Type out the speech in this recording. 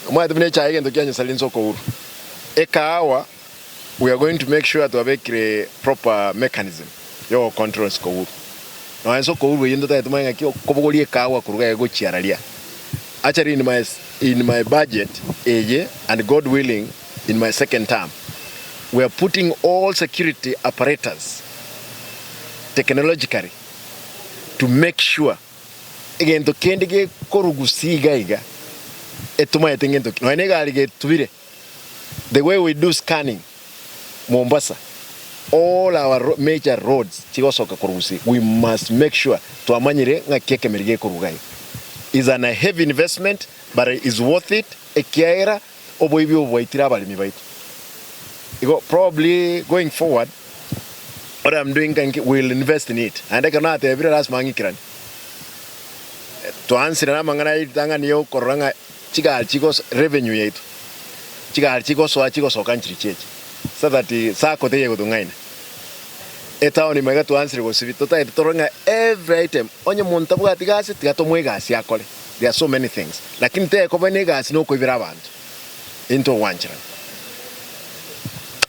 Omanyete buna echae egento kia Nyasae rinse okourwa. Ekahawa we are going to make sure twabekire proper mechanism yo control ase kourwa. Nonya ase okourwa eyio ntotagete tomanye ng'aki okobogoria ekahawa korwa iga gochia raria. Actually in my in my budget eye and God willing in my second term we are putting all security apparatus technologically to make sure egento kende gekorugusia iga iga etomanyete ngento ki. Nonya na egari getubire the way we do scanning Mombasa all our major roads chigosoka korugusia we must make sure twamanyire ng'aki ekemeri gekoruga iga. Is an a heavy investment but is worth it ekiagera oboibi obo bwaitire abaremi baito. Igo probably going forward what I'm doing nki we will invest in it naende ekero natebire lasima ng'ikeranie. Twaansire na amang'ana ya ritang'ani ya okorora ng'a chigari chigos revenue yaito chigari chigosoa chigosoka nchiri chiacha so that sacco teiyo egotong'aina. Etown ime iga twaansire gosibia totagete torore ng'a every item onye monto tabwati gasi tiga tomoe egasi akore there are so many things lakini tekoba na egasi na okoibera abanto intwe ogwancherana.